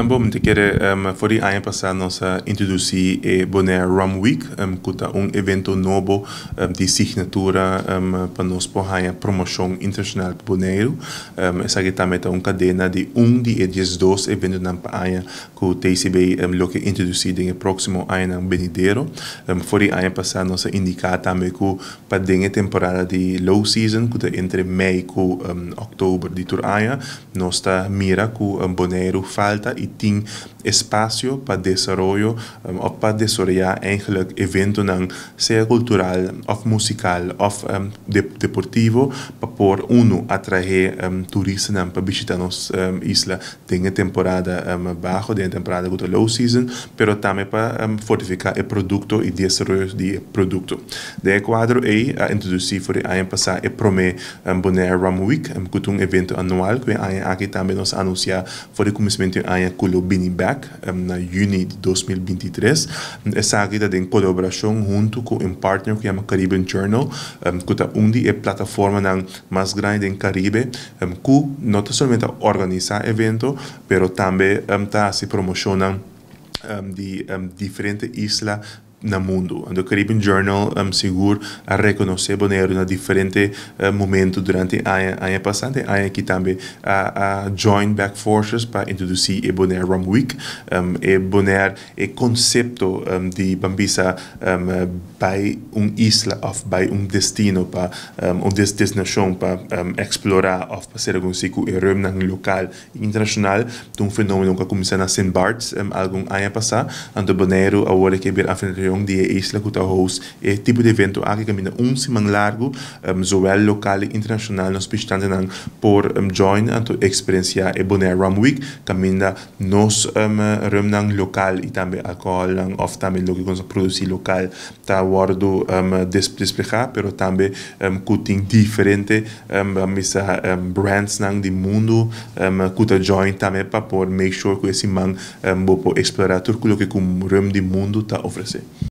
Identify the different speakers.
Speaker 1: Bon, mi ta kere for di aña pasá nos a introdusí e Bonaire Rum Week, ku ta un evento nobo di signatura pa nos por haña promoshon internashonal pa Boneiru. Esaki tambe ta un kadena di un di e 12 eventonan pa aña ku TCB lo ke introdusí den e próksimo añanan benidero. For di aña pasá nos a indiká tambe ku pa den e temporada di low season, ku ta entre mei ku òktober di tur aña, nos ta mira ku Boneiru falta i tin espasio pa desaroyo òf pa desaroyá eigenlijk eventonan sea kultural òf musikal òf deportivo pa por unu atraé turistanan pa bishitá nos isla den e temporada baho, den e temporada ku ta low season, pero tambe pa fortifiká e produkto i desaroyo di e produkto. Den e kuadro ei a introdusí for di aña pasá e promé Bonaire Rum Week, ku ta un evento anual ku e aña aki tambe nos a anunsiá for di kuminsamentu di aña ku lo bini bèk na yüni di 2023. Esaki ta den kolaborashon huntu ku un partner ku yama Caribbean Journal, ku ta un di e plataformanan mas grandi den Karibe, ku no ta solamente a organisá evento, pero tambe ta hasi promoshonnan di diferente isla na mundu. Anto Caribbean Journal sigur a rekonosé Boneiru na diferente momento durante aña aña pasá. E aña aki tambe a join back forces pa introdusí e Bonaire Rum Week. E Bonaire, e konsepto di ban bisa bai un isla òf bai un destino pa un destinashon pa eksplorá òf pa ser algun si ku e rumnan lokal i internashonal ta un fenómeno ku a kuminsá na Sint Barts algun aña pasá. Anto Boneiru awor e ke bira anfitrion di e isla ku ta host e tipo di evento aki kaminda un siman largu zowel lokal i internashonal nos bishitantenan por join anto eksperensiá e Bonaire Rum Week kaminda nos rumnan lokal i tambe alkoholnan òf tambe loke ku nos a produsí lokal ta wòrdu desplegá, pero tambe ku tin diferente ban bisa brandsnan di mundu ku ta join tambe pa por make sure ku e siman bo por eksplorá tur ku loke ku rum di mundu ta ofresé.